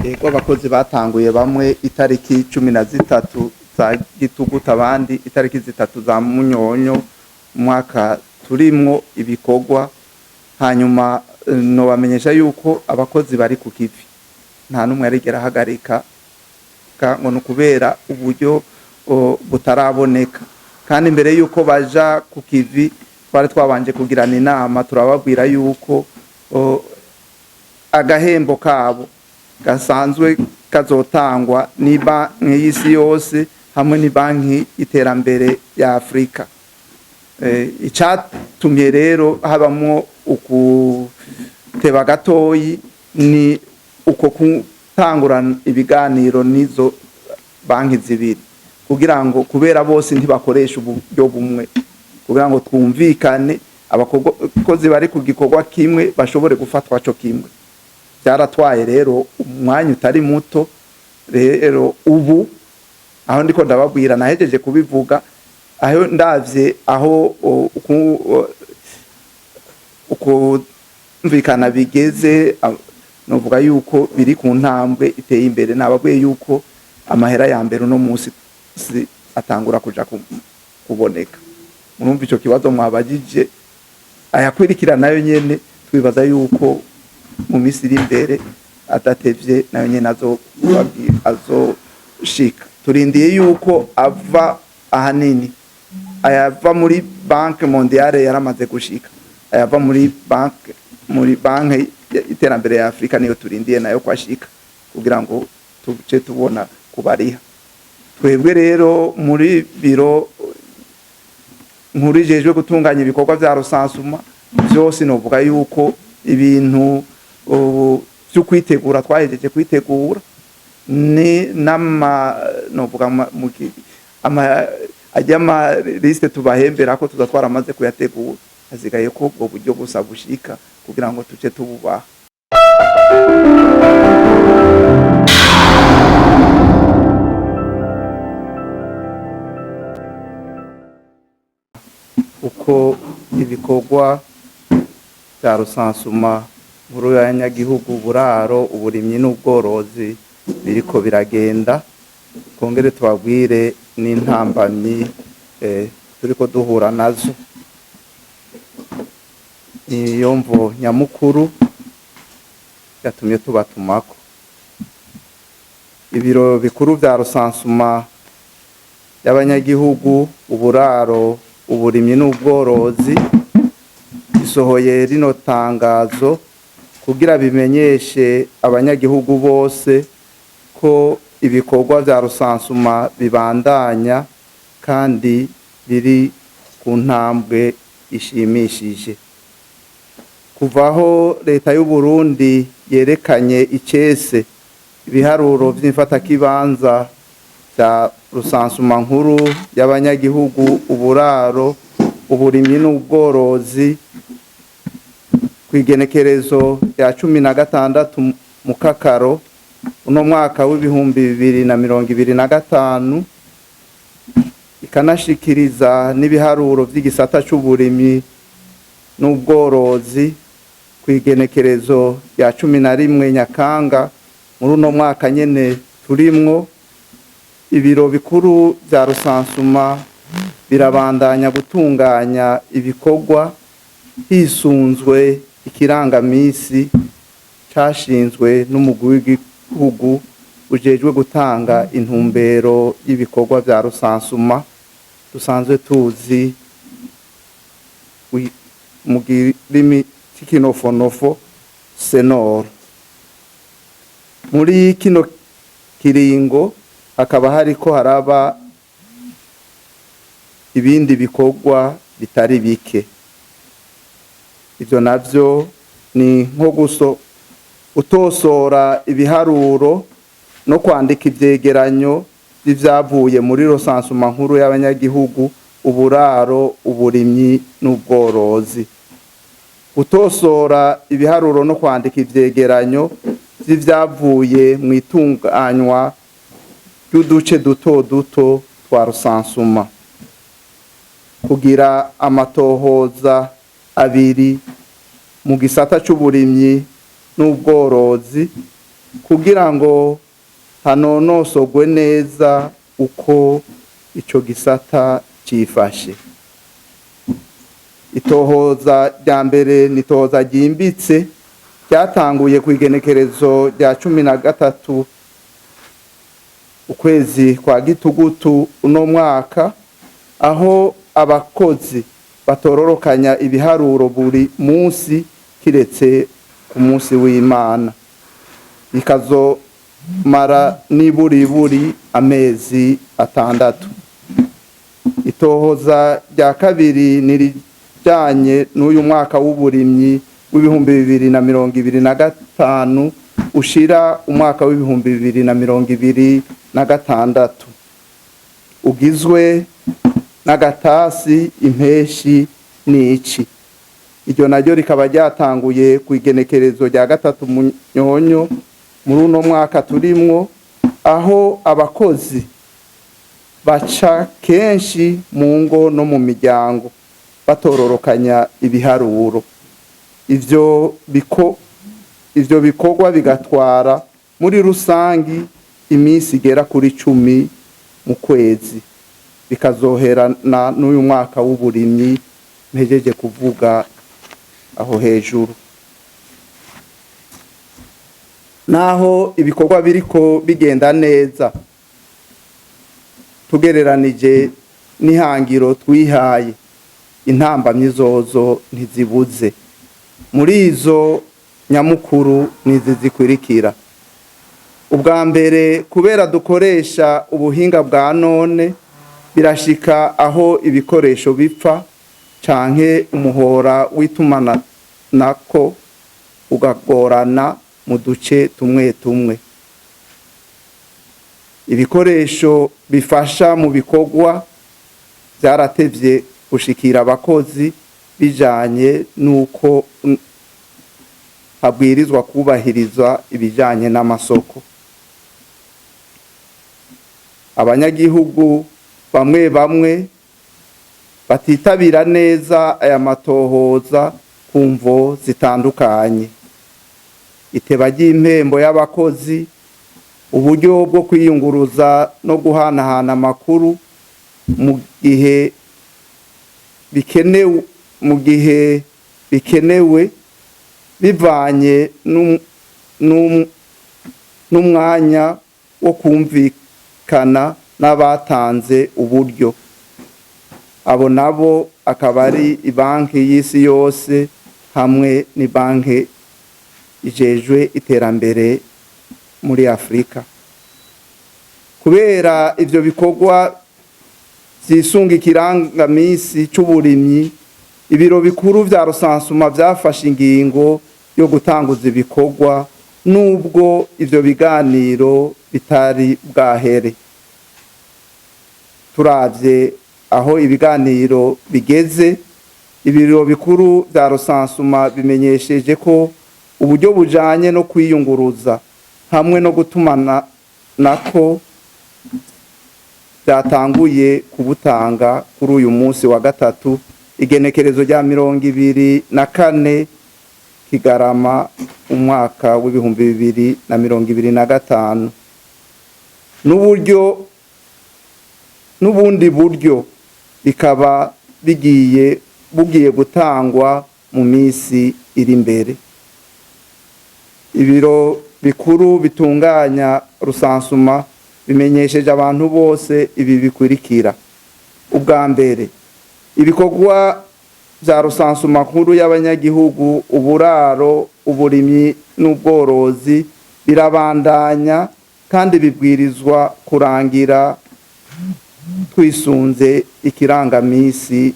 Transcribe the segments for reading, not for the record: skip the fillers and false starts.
Yego, abakozi batanguye bamwe itariki 13 za Gitugutu, abandi itariki 3 za Munyonyo umwaka turimwo ibikorwa. Hanyuma nobamenyesha yuko abakozi bari ku kivi, nta n'umwe arigera ahagarika ngo ni ukubera uburyo butaraboneka. Kandi mbere yuko baja ku kivi twari twabanje kugirana inama, turababwira yuko agahembo kabo gasanzwe kazotangwa ni banki y'isi yose hamwe ni banki y'iterambere ya Afrika. Icatumye rero habamwo ukuteba gatoyi ni uko gutangurana ibiganiro n'izo banki zibiri, kugira ngo kubera bose ntibakoresha uburyo bumwe, kugira ngo twumvikane abakozi bari ku gikorwa kimwe bashobore gufatwa co kimwe. Byaratwaye rero umwanya utari muto. Rero ubu aho ndiko ndababwira, nahejeje kubivuga, aho ndavye aho ukumvikana bigeze, novuga yuko biri ku ntambwe iteye imbere. Nababwiye yuko amahera ya mbere uno munsi atangura kuja kuboneka. Murumva ico kibazo mwabajije, ayakwirikira nayo nyene twibaza yuko mu minsi iri imbere adatevye nayo nyene azoshika. Turindiye yuko ava ahanini ayava muri Banque Mondiale yaramaze gushika, ayava muri banki y'iterambere ya Afrika niyo turindiye nayo kwashika kugira ngo tuce tubona kubariha. Twebwe rero muri biro nkuru ijejwe gutunganya ibikorwa vya recensement vyose, novuga yuko ibintu vyo kwitegura twahejeje kwitegura, ni nama novuga ama ajya ama liste tubahembera ko tuza twaramaze kuyategura, hasigaye ko ubwo buryo gusa bushika kugira ngo tuce tububaha. Uko ibikorwa bya recensement nkuru y'abanyagihugu, uburaro, uburimyi n'ubworozi biriko biragenda, twongere tubabwire n'intambamyi turiko duhura nazo. Niyo mvo nyamukuru yatumye tubatumako. Ibiro bikuru vya recensement y'abanyagihugu, uburaro, uburimyi n'ubworozi bisohoye rino tangazo kugira bimenyeshe abanyagihugu bose ko ibikorwa vya recensement bibandanya kandi biri ku ntambwe ishimishije. Kuvaho leta y'u Burundi yerekanye icese ibiharuro vy'imfatakibanza vya recensement nkuru y'abanyagihugu, uburaro, uburimyi n'ubworozi kw'igenekerezo rya 16 Mukakaro uno mwaka w'2025, ikanashikiriza n'ibiharuro vy'igisata c'uburimyi n'ubworozi kw'igenekerezo rya 11 Nyakanga muri uno mwaka nyene turimwo, ibiro bikuru vya recensement birabandanya gutunganya ibikorwa hisunzwe ikirangamisi cashinzwe n'umugwi w'igihugu ujejwe gutanga intumbero y'ibikorwa vya recensement dusanzwe tuzi mu kirimi c'ikinofonofo senoro. Muri kino kiringo hakaba hariko haraba ibindi bikorwa bitari bike. Ivyo navyo ni nko gutosora ibiharuro no kwandika ivyegeranyo vy'ivyavuye muri recensement nkuru y'abanyagihugu, uburaro, uburimyi n'ubworozi. Gutosora ibiharuro no kwandika ivyegeranyo vy'ivyavuye mu itunganywa ry'uduce duto duto twa recensement. Kugira amatohoza abiri mu gisata c'uburimyi n'ubworozi Kugira ngo hanonosogwe neza uko ico gisata cifashe. Itohoza rya mbere ni itohoza ryimbitse ryatanguye ku igenekerezo rya 13 ukwezi kwa gitugutu uno mwaka, aho abakozi batororokanya ibiharuro buri munsi kiretse ku munsi w'Imana, bikazomara niburiburi amezi 6. Itohoza rya kabiri nirijanye n'uyu mwaka w'uburimyi w'2025 ushira umwaka w'2026, ugizwe n'agatasi, impeshi n'ici. Iryo naryo rikaba ryatanguye ku igenekerezo rya 3 Munyonyo muri uno mwaka turimwo, aho abakozi baca kenshi mu ngo no mu miryango batororokanya ibiharuro. Ivyo bikorwa bigatwara muri rusangi iminsi igera kuri 10 mu kwezi, bikazoherana n'uyu mwaka w'uburimyi mpejeje kuvuga aho hejuru. Naho ibikorwa biriko bigenda neza tugereranije n'ihangiro twihaye, intambamyi zozo ntizibuze. Muri izo nyamukuru nizi zikurikira: ubwa mbere, kubera dukoresha ubuhinga bwa none, birashika aho ibikoresho bipfa canke umuhora w'itumanako ugagorana mu duce tumwe tumwe. Ibikoresho bifasha mu bikorwa vyaratevye gushikira abakozi bijanye n'uko habwirizwa kubahiriza ibijanye n'amasoko. Abanyagihugu bamwe bamwe batitabira neza aya matohoza ku mvo zitandukanye: iteba ry'impembo y'abakozi, uburyo bwo kwiyunguruza no guhanahana amakuru mu gihe bikenewe, mu gihe bikenewe bivanye n'umwanya wo kumvikana n'abatanze uburyo. Abo nabo akaba ari Ibanki y'Isi Yose hamwe n'ibanki ijejwe iterambere muri Afrika. Kubera ivyo bikorwa vyisunga ikirangamisi c'uburimyi, ibiro bikuru vya recensement vyafashe ingingo yo gutanguza ibikorwa nubwo ivyo biganiro bitari bwahere. Turavye aho ibiganiro bigeze, ibiro bikuru vya recensement bimenyesheje ko uburyo bujanye no kwiyunguruza hamwe no gutumana nako byatanguye kubutanga kuri uyu munsi wa gatatu, igenekerezo rya 24 Kigarama umwaka w'2025, n'uburyo n'ubundi buryo bikaba bugiye gutangwa mu minsi iri imbere. Ibiro bikuru bitunganya recensement bimenyesheje abantu bose ibi bikurikira: ubwa mbere, ibikorwa vya recensement nkuru y'abanyagihugu, uburaro, uburimyi n'ubworozi birabandanya kandi bibwirizwa kurangira twisunze ikirangamisi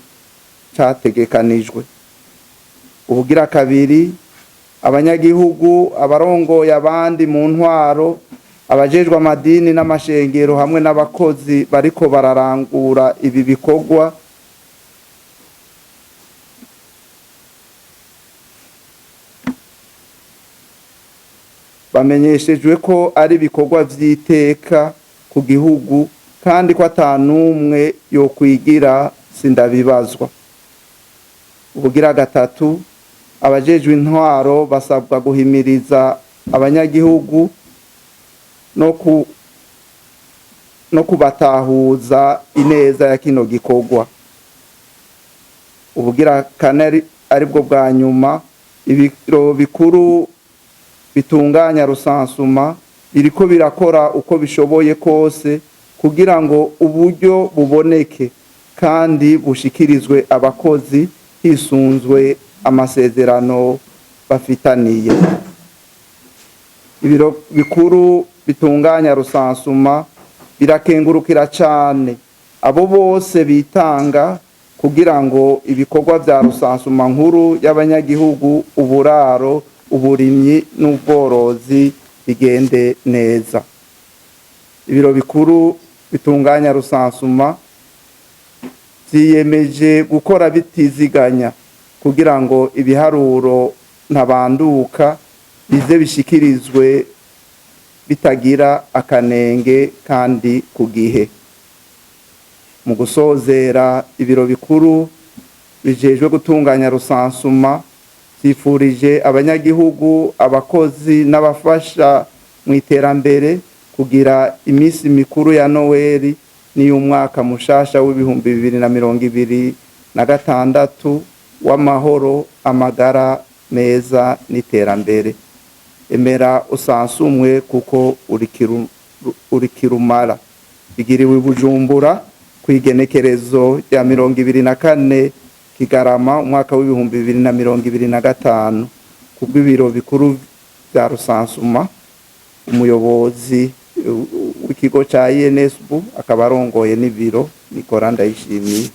categekanijwe. Ubugira kabiri, abanyagihugu, abarongoye abandi mu ntwaro, abajejwe amadini n'amashengero hamwe n'abakozi bariko bararangura ibi bikorwa bamenyeshejwe ko ari ibikorwa vy'iteka ku gihugu kandi ko atanumwe yokwigira sindabibazwa. Ubugira gatatu, abajejwe intwaro basabwa guhimiriza abanyagihugu no kubatahuza ineza ya kino gikorwa. Ubugira kane, aribwo bwa nyuma, ibiro bikuru bitunganya recensement biriko birakora uko bishoboye kose kugira ngo uburyo buboneke kandi bushikirizwe abakozi hisunzwe amasezerano bafitaniye. Ibiro bikuru bitunganya recensement birakengurukira cane abo bose bitanga kugira ngo ibikorwa vya recensement nkuru y'abanyagihugu, uburaro, uburimyi n'ubworozi bigende neza. Ibiro bikuru bitunganya recensement vyiyemeje gukora bitiziganya kugira ngo ibiharuro ntabanduka bize bishikirizwe bitagira akanenge kandi ku gihe. Mu gusozera, ibiro bikuru bijejwe gutunganya recensement vyifurije abanyagihugu, abakozi n'abafasha mu iterambere kugira iminsi mikuru ya Noweli n'iy'umwaka mushasha w'2026 w'amahoro, amagara meza n'iterambere. Emera usansumwe kuko uri kirumara. Bigiriwe i Bujumbura ku igenekerezo rya 24 Kigarama umwaka w'2025, kubw'ibiro bikuru vya recensement, umuyobozi w'ikigo ca INSBU akaba arongoye n'ibiro, Nicolas Ndayishimiye.